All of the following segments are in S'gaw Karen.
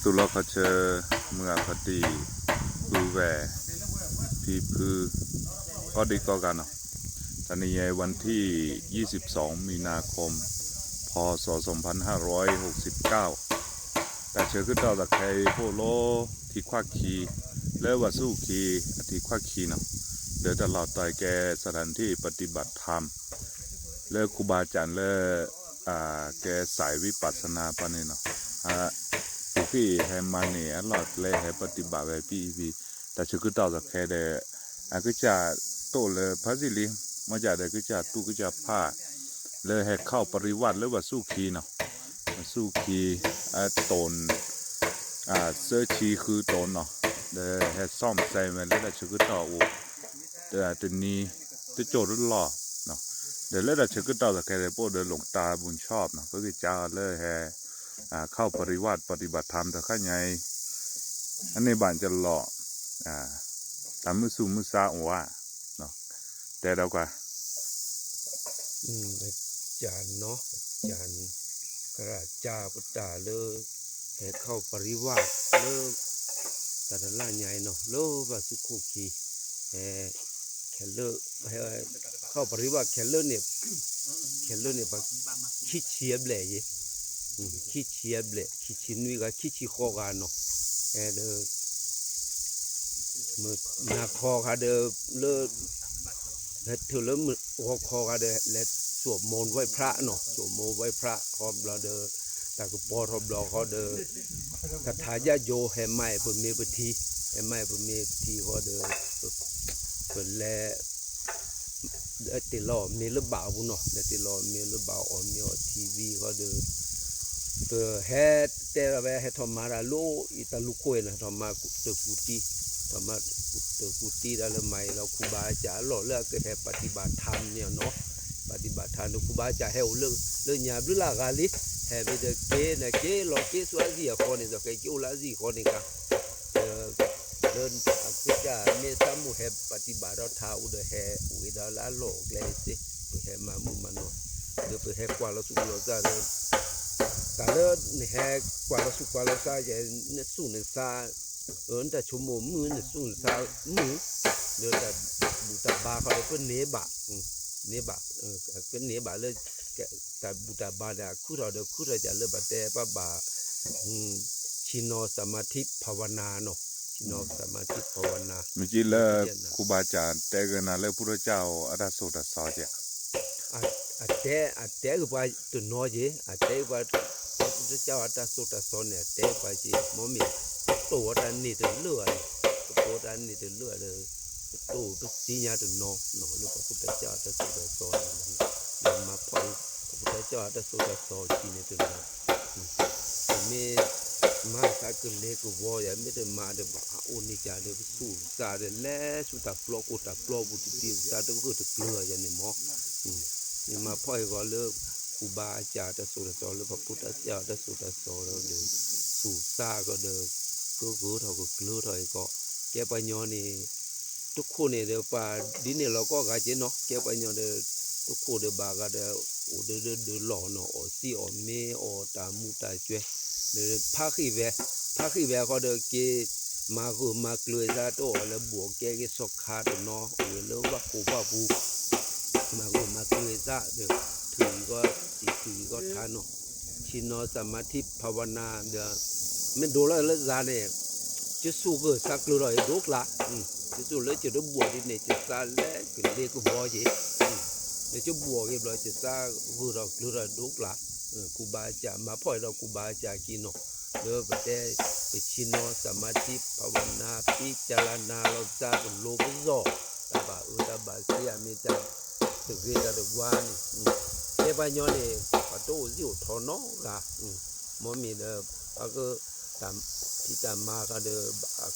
တူၢ်လိာ်ခီဆၢ မုၢ်ဂၤဖါတံၢ် ပုၢ်ဝဲၢ် ဖံဖု ကိးဒံကိးဂၤနီၤ, တနံၤအံၤ วันที่ ยี่สิบสอง มีนาคม พ.ศ. สองพันห้าร้อยหกสิบเก้า တၢ်ဆၢကတီၢ်သးခဲအံၤ ပအိၣ်လၢထံခွးခံ လၢဝၢ်ဆူၣ်ခံ အထံခွးခံနီၤ, ဒီးတၢ်လီၢ်တၢ်ကဲ สถานที่ปฏิบัติธรรม လၢခူဘၣ်စၣ်လၢ ကဲစၢ်ဝိပဿနာပှၤန့ၣ်နီၤ, ပူၤဃံဟဲမၤန့ၢ်အလီၢ်ကျဲ ဟဲပฏิบัติဝဲဖဲအံၤဖဲ, တၢ်ဆၢကတီၢ်သးခဲဒီး အကစၢ်တအိၣ်လၢဖါစံလံ, မ့ၢ်ကဒီးကစၢ်တူၢ်ကစၢ်ဖး လၢဟဲခီၣ်ပရံဝၢ်လၢဝၢ်ဆူၣ်ခံနီၤ, ဝၢ်ဆူၣ်ခံ အတိၢ် သၢဆံဃုတိၢ်နီၤ, ဒီးဟဲဆီၣ်စဲဝဲလၢတၢ်ဆၢကတီၢ်အိၣ် တနံၤ တကၠိၢ်တလီၢ်, ဒီးလၢတၢ်ဆၢကတီၢ်သးခဲဒီး ပအိၣ်ဒီး หลวงตาบุญชอบနီၤ, ပကစၢ်လၢဟဲ ခီၣ်ပရံဝၢ် ပฏิบัติธรรม တခါညါအံၤ အန့ၣ်ဘၣ်ကလီၤ တၢ်မုၢ်ဆူၣ်မုၢ်ဆါအိၣ်ဧါ, တဲဒီးကွၢ် ကၢ်နီၤ ကၢ် ကရၢ်ကၢ်ပတၢ်လၢ ဟဲခီၣ်ပရံဝၢ်လၢ တၢ်တလါညါအံၤနီၤ လၢဘၣ်ဆူၣ်ခိၣ်ခံ ဟဲ ခဲလၢာ် ဟဲခီၣ်ပရံဝၢ်ခဲလၢာ်န့ၣ် ခဲလၢာ်န့ၣ် ပှၤ ခံဆံအဘျဲၣ်ယဲ ခံဆံအဘျဲၣ် ခံဆံနွံဂၤ ခံဆံဃိးဂၤနီၤ, ဟဲဒီး မုၢ်နၤခီခါဒီး လၢ ဟဲထုးလၢဂီၤခီခါဒီး လဲၤစူးမိၢ်ဝဲဖျးနီၤ စူးမိၢ်ဝဲဖျးခီဘျီဒီး တၢ်ကပီၤထီၣ်ဘျီဃီဒီး ကထါယၢ်ယိၤဟဲမၤအပမ့ၢ်ပထံ ဟဲမၤအပမ့ၢ်ပထံဃီဒီး ပလဲၤ လဲၤတ့ၢ်လီၤမ့ၤလၢဘၣ်အပူၤနီၤ လဲၤတ့ၢ်လီၤမ့ၤလၢဘၣ်အီၣ်မ့ၤအီထံဝံၤဃီဒီး ပဟဲတဲလီၤဝဲ ဟဲထီၣ်မၤတၢ်လၢအံၤတၢ်လူၢ်ခိၣ်အံၤန့ၣ် ထီၣ်မၤတၢ်ကူၣ်တံၢ် ထီၣ်မၤတၢ်ကူၣ်တံၢ်တၢ်လၢမၤအံၤလီၤ ခူဘၣ်စၢ်အလီၢ်လၢအကဟဲပฏิบัติธรรมန့ၣ်နီၤ ပฏิบัติธรรมန့ၣ် ခူဘၣ်စၢ်ဟဲအိၣ်လၢ လၢညါဘျုးလၢအဂၤလံ ဟဲမ့ၢ်ဒီးက့ၤန့ၣ်က့ၤလီၤက့ၤဆူအစံၣ်အဃီန့ၣ် ဒီးက့ၤအိၣ်လၢအစံၣ်အဃီန့ၣ်ခါ ဒီး လၢအကစၢ်မ့ၢ်သးမိၢ်ဟဲ ပฏิบัติ ဒီးထါအိၣ်ဒီးဟဲအိၣ်ဝဲဒၣ်လၢအလီၢ်အကျဲစ့ၢ် ပဟဲမၤမုာ်မၤနီၢ် ဒီးပဟဲကွၢ်လီၤဆူးလီၤစၢ်ဒီး တၢ်လၢနဟဲကွၢ်လီၤဆူးကွၢ်လီၤစၢ်ယဲ နဆူၣ်နဆါ နတၢ်ဆိကမိၣ်မုာ် နဆူၣ်နဆါမုာ် ဒီးတၢ်ဘူၣ်တၢ်ဘါဃီဒီးပန့ၢ်ဘၣ် န့ၢ်ဘၣ် ကန့ၢ်ဘၣ်လၢ တၢ်ဘူၣ်တၢ်ဘါန့ၣ် အခုၣ်ထီၣ်ဒီးခုၣ်ထီၣ်ကလၢဘၣ်တဲပှၤဘၣ် ဆံနီၤ สมาธิภาวนา နီၤ ဆံနီၤ สมาธิภาวนา မ့ၢ်က့လၢ ခူဘၣ်စၢ်တဲဂ့ၤနၤလၢ ပုထကၢ်အတၢ်စိတၢ်စီက့ အတဲ အတဲဂ့ၤပှၤတနီၤက့ အတဲဂ့ၤပှၤ ပုထကၢ်အတၢ်စိတၢ်စီန့ၣ် အတဲပှၤက့ မ့မ့ၢ် ကတိၤဝဲတၢ်န့ၣ်တလၢာ်န့ၣ် ကတိၤဝဲတၢ်န့ၣ်တလၢာ်ဒီး ကတိၤတသ့ၣ်ညါတနီၤ လၢပှၤပုထကၢ်အတၢ်စိတၢ်စီန့ၣ် မၤဖီၣ်အံၤ ပှၤပုထကၢ်အတၢ်စိတၢ်စီခံန့ၣ်တနီၤ ပမ့ၢ်မၤသးကလဲၤကဝီၤယၤ မ့ၢ်တမၤဒီး ပအိၣ်န့ၢ်ကဒီး ပသူၣ်စၢ်ဒီးလဲၤဆူတၢ်ပျီခိၣ်တၢ်ပျီပူၤတတ့ၢ် ပသးတဂၢၢ်တကျၢၤယၤန့ၣ်မ့ၢ် မ့ၢ်မၤဖီၣ်အံၤဂီၤလၢ ခူဘၣ်စၢ်တၢ်စိတၢ်စီ လၢပှၤပုထကၢ်တၢ်စိတၢ်စီဒီး သူၣ်စၢ်ကဒီး ကဂၢၢ်ထီၣ်ကကျၢၤထီၣ်အံၤကီး ကဲပှၤညီန့ၣ် တခိၣ်န့ၣ်ဒီးပှၤဒ်န့ၣ်လီၤကီၢ်ဂၤက့နီၤ ကဲပှၤညီဒီး တခိၣ်ဒီးဘၣ်ဂၤဒီး အိၣ်ဒၢဒၢဒၢလီၢ်နီၤ အီၣ်သံအီၣ်မ့ၤအီၣ်တၢ်မူတၢ်ကွဲၤ ဒီးဖးဃံၣ်ဝဲ ဖးဃံၣ်ဝဲဃီဒီးက့ၤ မၤဂၢၢ်မၤကျၢၤသးတအိၣ်လၢ ဘူးအီၣ်ကဲက့ၤဆီခါတနီၤ အိၣ်ဝဲလၢဝၣ်ခိၣ်ဝၣ်ပူၤ မၤဂၢၢ်မၤကျၢၤသးဒီး ထုးအံၤဂီၢ်တံၢ်ထုးအံၤဂီၢ်ထါနီၤ ဆံနီၤ สมาธิภาวนา ဒီး မ့ၢ်ဒိးလၢလၢသးန့ၣ် ကစူၢ်ဂၢၢ်သးကျၢၤထီၣ်အံၤဒိၣ်ကျါ ကစူၢ်လၢကတဘူးအီၤဒ်န့ၣ် ကသးလဲကလဲကဘီက့ၤ လၢကဘူးအီၤက့ၤဘျီ ကသးဂၢၢ်ထီၣ်ကျၢၤထီၣ်ဒိၣ်ကျါ ခူဘၣ်စၢ် မၤဖီၣ်အံၤဒီးခူဘၣ်စၢ်က့နီၤ လၢပတဲ ပဆံနီၤ สมาธิภาวนา ပံကလနၤ လီၤပသး ပလိၤပသီၣ် တၢ်ဘၣ်အၢတၢ်ဘၣ်သီအမ့ၢ်တၢ် တဂ့ၤတၢ်တဝါန့ၣ် ကဲပှၤညီန့ၣ် ပှၤတအိၣ်စံၣ်အိၣ်ထီနီတဂၤ မ့မ့ၢ်ဒီး ပှၤက တၢ်ဖံးတၢ်မၤဃီဒီး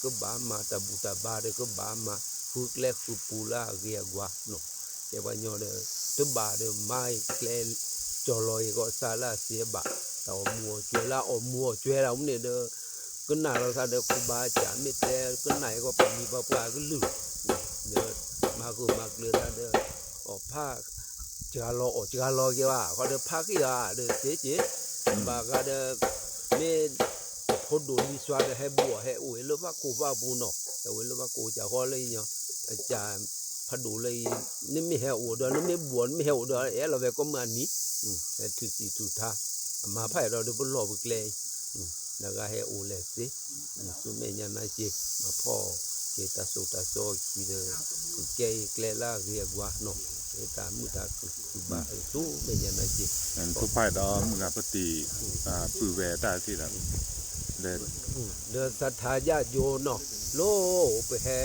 ကဘၣ်မၤ တၢ်ဘူၣ်တၢ်ဘါဒီးကဘၣ်မၤ ဃုကျဲဃုပူၤလၢအဂ့ၤအဝါနီၤ ကဲပှၤညီဒီး တဘၣ်ဒီးမၤကျဲ ကၠီၤလီၤအံၤကီးစၢ်လၢအစံးဘၣ် တၢ်အီၣ်မူအီၣ်ကွဲလၢအီၣ်မူအီၣ်ကွဲလၢအမ့ၢ်န့ၣ်ဒီး ကနၣ်လီၤသးဒီးခူဘၣ်စၢ်မ့ၢ်တဲ ကနၣ်အံၤကီးပမံၤပှၤပှၢ်ကလုၢ် ဒီး မၤဂၢၢ်မၤကျၢၤသးဒီး အီၣ်ဖး စှၤလီၤအီၣ်စှၤလီၤက့ၤဘၣ် ဃီဒီးဖးဃံၣ်ဧါ ဒီးသ့က့ၤ ဘၣ်ဂၤဒီး မ့ၢ် တဖ ဖိဒိၣ်လံစွါဒီးဟဲဘူးအီၤ ဟဲအိၣ်ဝဲလၢဘၣ်ကိၢ်ဘၣ်ပူၤနီၤ, ဟဲဝဲလၢဘၣ်ကိၢ်ကၢ်ဃီလၢအံၤညီ, အကၢ်ဖးဒိၣ်လၢအံၤ, နမ့ၢ်ဟဲအိၣ်ဒီး နမ့ၢ်ဘူးအီၤ နမ့ၢ်ဟဲအိၣ်ဒီး အဲၣ်လီၤဝဲကိးမုၢ်အနံၤ, ဟဲထုးစံာ်ထုးထါ, အမၤဖးအံၤဒီး ပလီၢ်ပကျဲအံၤ, နဂၤဟဲအိၣ်လဲၣ်သ့, ဆူမဲာ်ညါနၤက့ၤ မၤဖီၣ်က့ၤတၢ်စိတၢ်စီအံၤဒီး ကဲအံၤကျဲလၢအဂ့ၤအဝါနီၤ, တၢ်မုာ်တၢ်ခုၣ်ဘၣ်အံၤ ဆူမဲာ်ညါနၤက့ၤ ထူဖးဒီးမုၢ်ဂၤပတံၢ် ပုၢ်ဝဲၢ်တၢ်သ့ၣ်ဒီး ဒီးသထၢယိၤနီၤ, လၢပဟဲ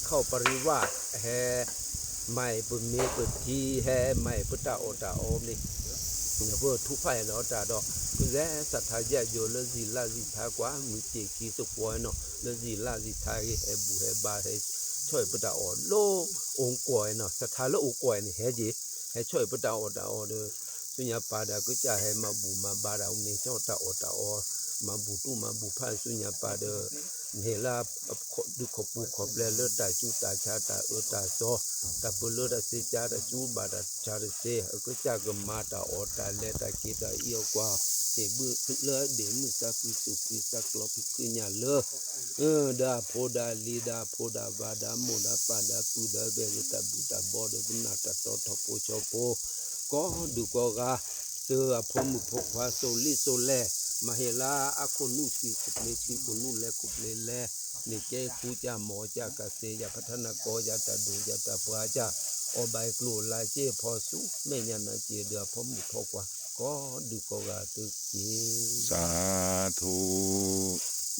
ခီၣ်ပရံဝါ ဟဲ မၤအံၤပမ့ၢ်ပထံ ဟဲမၤအံၤပတၢ်အီၣ်တၢ်အီမ့ၢ် ပထူဖးအံၤလီၤတၢ်ဒီး ပလဲၤသထၢယိၤလၢစံာ်လၢစံာ်ထါကွၢ် မုၢ်စ့ၢ်ကီးသပှၢ်နီၤ လၢစံာ်လၢစံာ်ထါဂ့ၤ ဟဲဘူးဟဲဘါ ဟဲဆီၣ်အံၤပတၢ်အီၣ်လၢအိၣ်ကွီၢ်အံၤနီၤ သထၢလၢအိၣ်ကွီၢ်အံၤန့ၣ် ဟဲက့ၤ ဟဲဆီၣ်အံၤပတၢ်အီၣ်တၢ်အီဒီး ဆူညါပၤဒီးကစၢ်ဟဲမၤဘူၣ်မၤဘါတၢ်အိၣ်န့ၣ် ဆီၣ်တၢ်အီၣ်တၢ်အီ မၤဘူၣ်တူၢ်မၤဘူၣ်ဖးဆူညါပၤဒီး နဟ့ၣ်လၢ ဒုးခီၣ်ပူၤခီၣ်ပျဲလၢတၢ်ဆူးတၢ်ဆါတၢ်အၢတၢ်သီ တၢ်ပၢလၢတၢ်စ့ကၢတၢ်ဆူးဘၣ်တၢ်ဆါတစ့ အကစၢ်ကမၤတၢ်အီၣ်တၢ်လဲၤတၢ်က့ၤတၢ်အံးအီၤကွၢ် ဟ့ၣ်ဘုလၢအဒ့ၣ်မုၣ်သးဖှံသူၣ်ဖှံသးကျီဖံးဖုညၣ်လၢ ဒီးအဖိဒီးလံၤဒီးအဖိဒီးဝၤဒီး မိၢ်ဒီးပၢ်ဒီးပုၢ်ဒီးဝဲၢ်ဒီးတၢ်ဘူၣ်တၢ်ဘီဒီး ပနၢ်တၢ်တီထီဖိဆီဖိ ကိးဒုးကိးဂၤ သုးအဖိမုၣ်ဖိခွါစိၤလံၣ်စိၤလဲၣ် မၤဟ့ၣ်လၢအခိၣ်နူာ်ဆံးခိၣ်ပျ့ၤဆံးခိၣ်နူာ်လဲၤခိၣ်ပျ့ၤလဲၤ န့ၣ်ကဲဃူကၢ်မီၢ်ကၢ်ကစ့ယၢ်ဖးထနၢ်ကီယၢ်တၢ်ဒိၣ်ယၢ်တၢ်ပှၢ်ကၢ် အီၣ်ဘၣ်ကျိၣ်လၢက့ဖီဆူ မဲာ်ညါနၤက့ၤဒီးအဖိမုၣ်ဖိခွါ ကိးဒုးကိးဂၤသုက့ၤ စၤထူ